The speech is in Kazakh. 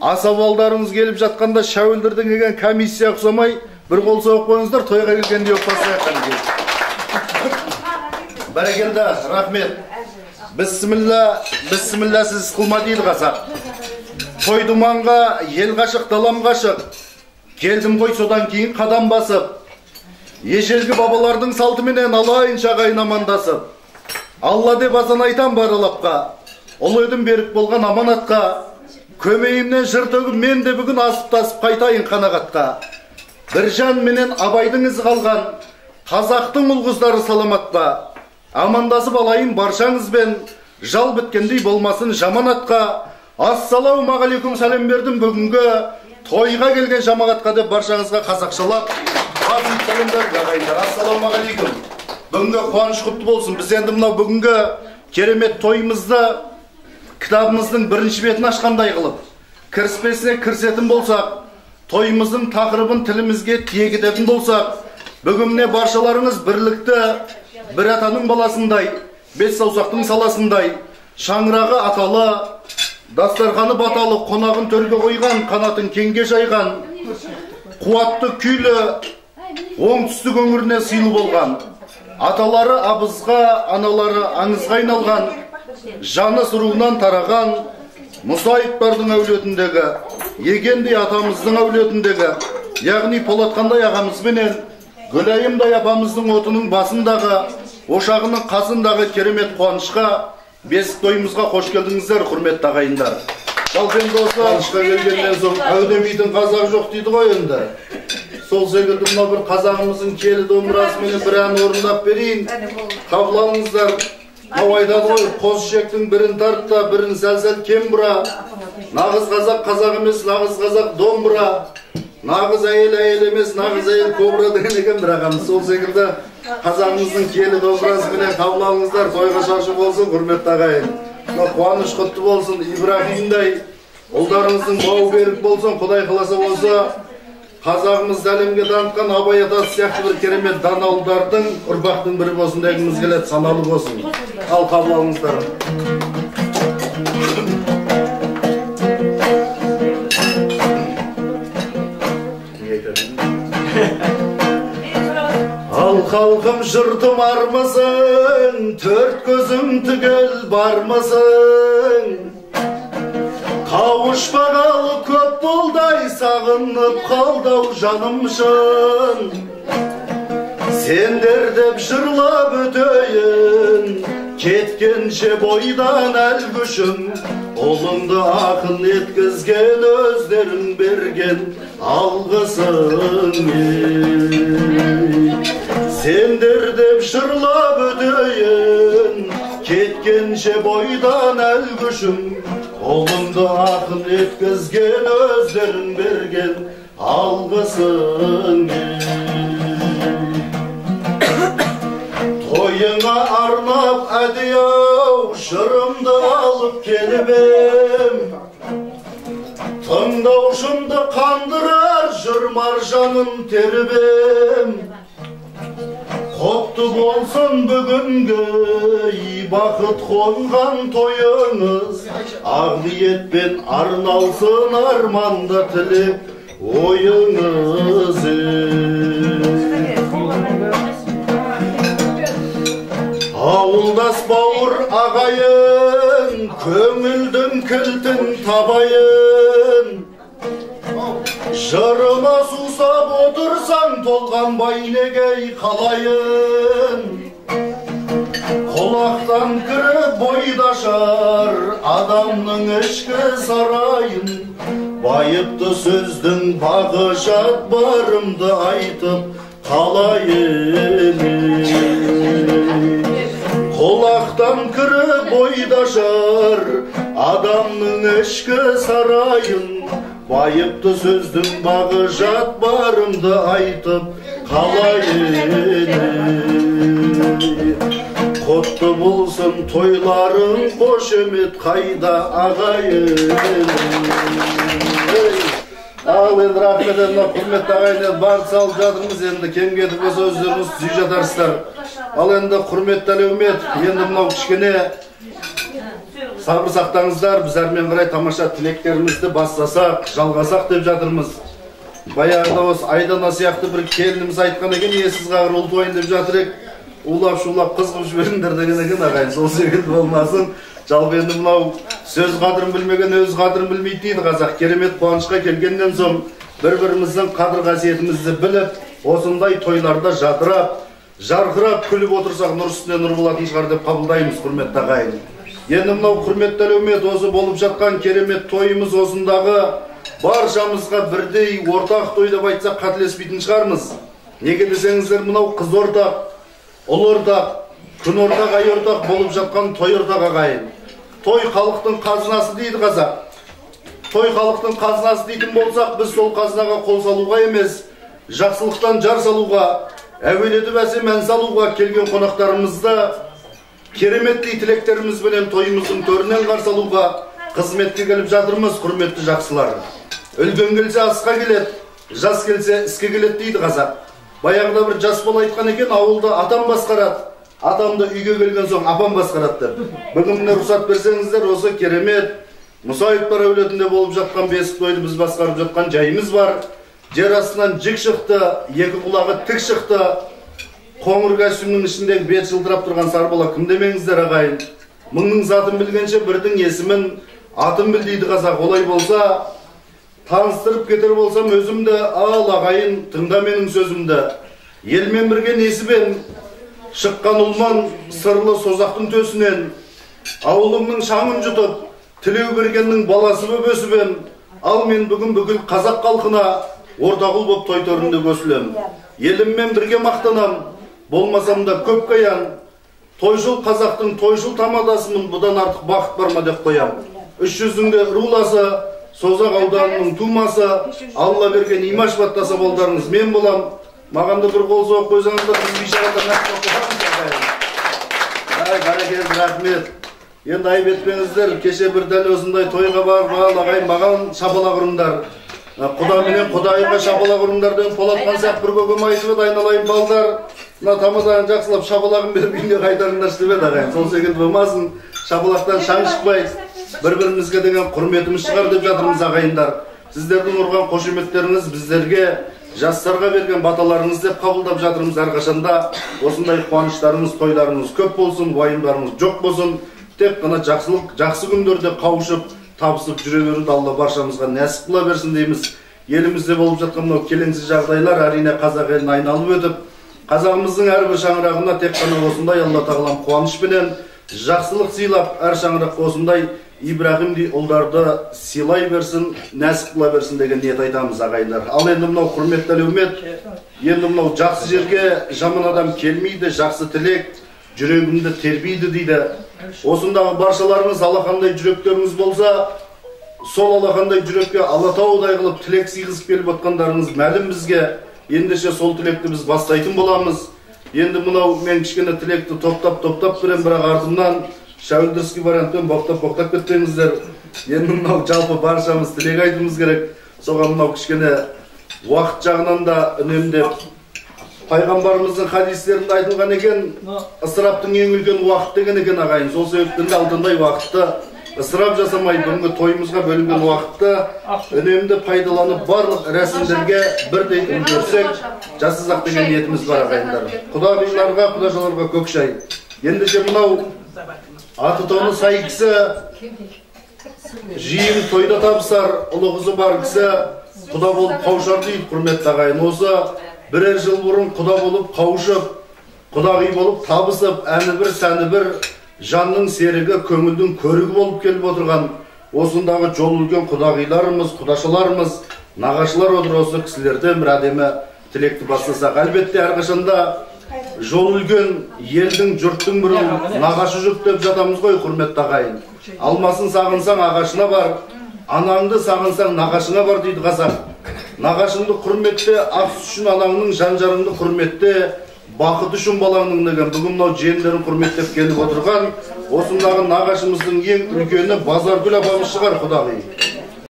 Асабалдарыңыз келіп жатқанда шәуілдірдің келген комиссия ұқсамай бір қол соғып қойыңыздар, тойға келгенде отбасыға қанекей. Бәрекелді, рахмет. Бісміллә, бісмілләсіз қылма дейді қазақ. Той думанға ел қашық, далам қашық. Келдім ғой содан кейін қадам басып. Ежелгі бабалардың салтыменен алайынша ағайын амандасып. Алла деп азан айтам бар алапқа. Ұлы едім берік болған аманатқа. Көмейімнен жыр төгіп мен де бүгін асып тасып қайтайын қанағатқа. Біржан менен Абайдың ізі қалған қазақтың ұл қыздары саламат па? Амандасып алайын баршаңызбен, жал біткендей болмасын жаман атқа. Ассалаумағалейкум сәлем бердім бүгінгі тойға келген жамағатқа деп баршаңызға қазақшалап басым сәлем бердім ағайындар. Ассалаумағалейкум. Бүгінгі қуаныш құтты болсын. Біз енді мынау бүгінгі керемет тойымызды кітабымыздың бірінші бетін ашқандай қылып, кіріспесіне кірісетін болсақ, тойымыздың тақырыбын тілімізге тиек ететін болсақ, бүгін міне баршаларыңыз бірлікті бір атаның баласындай, бес саусақтың саласындай, шаңырағы аталы, дастарханы баталы, қонағын төрге қойған, қанатын кеңге жайған, қуатты күйлі оңтүстік өңіріне сыйлы болған, аталары абызға, аналары аңызға айналған, Жаныс руынан тараған Мұсаевтардың әулетіндегі, Егендей атамыздың әулетіндегі, яғни Полатқандай ағамызбенен Гүлайымдай апамыздың отының басындағы, ошағының қасындағы керемет қуанышқа, бесік тойымызға қош келдіңіздер, құрметті ағайындар. Жалпы енді осы қуанышқа келгеннен соң әудемейтін қазақ жоқ дейді ғой енді. Сол секілді мына бір қазағымыздың келі домбырасыменен бір ән орындап берейін. Қабыл алыңыздар. Мынау айтады ғой, қос ішектің бірін тарт та, бірін сәл-сәл кем бұра. Нағыз қазақ қазақ емес, нағыз қазақ домбыра. Нағыз әйел әйел емес, нағыз әйел кобра деген екен бір ағамыз. Сол секілді қазағымыздың киелі домбырасыменен қабыл алыңыздар. Тойға шашу болсын, құрметті ағайын. Мына қуаныш құтты болсын, Ибраһимдай ұлдарыңыздың бауы берік болсын. Құдай қаласа болса, қазағымызды әлемге танытқан Абай атасы сияқты бір керемет дана ұлдардың, ұрпақтың бірі болсын дегіміз келеді, саналы болсын. Ал қабыл алыңыздар. Ал халқым жұртым армысың, төрт көзім түгел бармысың? Қауышпағалы көп болдай, сағынып қалдау жаным шын. Сендер деп жырлап өтейін, кеткенше бойдан әл күшім. Ұлыңды ақын еткізген өздерің берген алғысың. Сендер деп жырлап өтейін, кеткенше бойдан әл күшім. Ұлыңды ақын еткізген өздерің берген алғысың. Тойыңа арнап әдейі-ау жырымды алып келіп ем. Тыңдаушымды қандырар жыр маржанын теріп ем. Құтты болсын бүгінгі бақыт қонған тойыңыз, ақ ниетпен арналсын арманды тілек ойыңыз. Ауылдас бауыр ағайын, көңілдің кілтін табайын. Жырыма сусап отырсаң, толғанбай неге қалайын. Құлақтан кіріп бойды ашар адамның ішкі сарайын. Байыпты сөздің бағы жат, барымды айтып қалайын. Құлақтан кіріп бойды ашар адамның ішкі сарайын. Байыпты сөздің бағы жат, барымды айтып қалайын. Құтты болсын тойларың, қошемет қайда ағайын. Ал енді рахмет, енді құрметті ағайын, бар салып жатырмыз, енді кем кетіп болса өздеріңіз түзей жатарсыздар. Ал енді құрметті әлеумет, енді мынау кішкене Сабыр сақтаңыздар, біз әрмен қарай тамаша тілектерімізді бастасақ, жалғасақ деп жатырмыз. Баяғыда осы Айдана сияқты бір келініміз айтқан екен, иесіз қағыр ұл туайын деп жатыр ек, улап шулап қыз қылып жіберіңдер деген екен ағайын. Сол секілді болмасын. Жалпы енді мынау сөз қадірін білмеген өз қадірін білмейді дейді қазақ. Керемет қуанышқа келгеннен соң бір-біріміздің қадір қасиетімізді біліп, осындай тойларда жадырап, жарқырап күліп отырсақ нұр үстіне нұр болатын шығар деп қабылдаймыз, құрметті ағайын. Енді мынау құрметті әлеумет, осы болып жатқан керемет тойымыз осындағы баршамызға бірдей ортақ той деп айтсақ қателеспейтін шығармыз. Неге десеңіздер, мынау қыз ортақ, ұл ортақ, күн ортақ, ай ортақ болып жатқан той ортақ ағайын. Той халықтың қазынасы дейді қазақ. Той халықтың қазынасы дейтін болсақ, біз сол қазынаға қол салуға емес, жақсылықтан жар салуға, әуелетіп әсем ән салуға келген қонақтарымызды кереметтей тілектерімізбенен тойымыздың төрінен қарсы алуға қызметке келіп жатырмыз, құрметті жақсылар. Үлкен келсе асқа келеді, жас келсе іске келеді дейді қазақ. Баяғыда бір жас бала айтқан екен, ауылды атам басқарады, атамды үйге келген соң апам басқарады деп. Бүгін міне рұқсат берсеңіздер, осы керемет Мұсаевтар әулетінде болып жатқан бесік тойды біз басқарып жатқан жайымыз бар. Жер астынан жік шықты, екі құлағы тік шықты. Қоңыр костюмнің ішіндегі бет жылтырап тұрған сарбала кім демеңіздер ағайын. Мыңның затын білгенше бірдің есімін, атын біл дейді қазақ. Олай болса, таныстырып кетер болсам өзімді, ал ағайын, тыңда менің сөзімді. Елмен бірге несібен, шыққан ұлман сырлы созақтың төсінен, ауылымның шаңын жұтып, тілеу бергеннің баласы боп өсіп ем, ал мен бүгін бүкіл қазақ халқына ортақ ұл боп той төрінде көсілем. Еліммен бірге мақтанам, болмасам да көп қаян, тойшыл қазақтың тойшыл тамадасымын, бұдан артық бақыт бар ма деп қоям. Үш жүздің де руласы, Созақ ауданының тумасы, Алла берген имаш баттаса болдарыңыз мен болам. Маған да бір қол соғып қойсаңыздар, біз бейшаралар нақ болып. Ай, бәрекелді, рахмет. Енді айып етпеңіздер, кеше бір дәл осындай тойға барып, ал ағайын, маған шапалақ ұрыңдар. Құда менен құдайға шапалақ ұрыңдар деген Полатхан сияқты бір көкем айтып еді, айналайын балдар, мына тамададан жақсылап шапалағын беріп үйіне қайтарыңдаршы деп еді ағайын. Сол секілді болмасын, шапалақтан шаң шықпай, бір-бірімізге деген құрметіміз шығар деп жатырмыз ағайындар. Сіздердің ұрған қошеметтеріңіз біздерге, жастарға берген баталарыңыз деп қабылдап жатырмыз әрқашанда. Осындай қуаныштарыңыз, тойларыңыз көп болсын, уайымдарыңыз жоқ болсын. Тек қана жақсылық, жақсы күндерде қауышып, табысып жүре беруді Алла баршамызға нәсіп қыла берсін дейміз. Елімізде болып жатқан мынау келеңсіз жағдайлар әрине қазақ елін айналып өтіп, қазағымыздың әрбір шаңырағына тек қана осындай Алла тағалам қуанышпенен жақсылық сыйлап, әр шаңыраққа осындай Ибрахимдей ұлдарды сыйлай берсін, нәсіп қыла берсін деген ниет айтамыз ағайындар. Ал енді мынау құрметті әлеумет, енді мынау жақсы жерге жаман адам келмейді, жақсы тілек жүрегімді тербейді дейді. Осындағы баршаларыңыз алақандай жүректеріңіз болса, сол алақандай жүрекке Алатаудай қылып тілек сыйғызып келіп отқандарыңыз мәлім бізге. Ендеше сол тілекті біз бастайтын боламыз. Енді мынау мен кішкене тілекті топтап-топтап берем, бірақ артымнан шәуілдірский вариантпен боқтап-боқтап кетпеңіздер. Енді мынау жалпы баршамыз тілек айтуымыз керек. Соған мынау кішкене уақыт жағынан да үнемдеп, пайғамбарымыздың хадистерінде айтылған екен, ысыраптың ең үлкен уақыт деген екен ағайын. Сол себептен де алтындай уақытты ысырап жасамай, бүгінгі тойымызға бөлінген уақытты үнемді пайдаланып, барлық рәсімдерге бірдей үлгерсек, жасасақ деген ниетіміз бар ағайындар. Құдағиларға, құдашаларға көк шай. Ендеше мынау аты тоны сай кісі, жиын тойда табысар, ұлы қызы бар кісі құда болып қауышар дейді, құрметті ағайын. Осы бірер жыл бұрын құда болып қауышып, құдағи болып табысып, әні бір сәні бір жанның серігі, көңілдің көрігі болып келіп отырған осындағы жол үлкен құдағиларымыз, құдашаларымыз, нағашылар отыр. Осы кісілерден бір әдемі тілекті бастасақ. Әлбетте әрқашанда жол үлкен елдің, жұрттың бірі нағашы жұрт деп жатамыз ғой, құрметті ағайын. Алмасын сағынсаң ағашына бар, анаңды сағынсаң нағашыңа бар дейді қазақ. Нағашыңды құрметте, ақ үшін анаңның, жан-жарыңды құрметте, бақыт үшін балаңның деген. Бүгін мынау жиендерін құрметтеп келіп отырған осындағы нағашымыздың ең үлкені Базаргүл апамыз шығар, құдағи.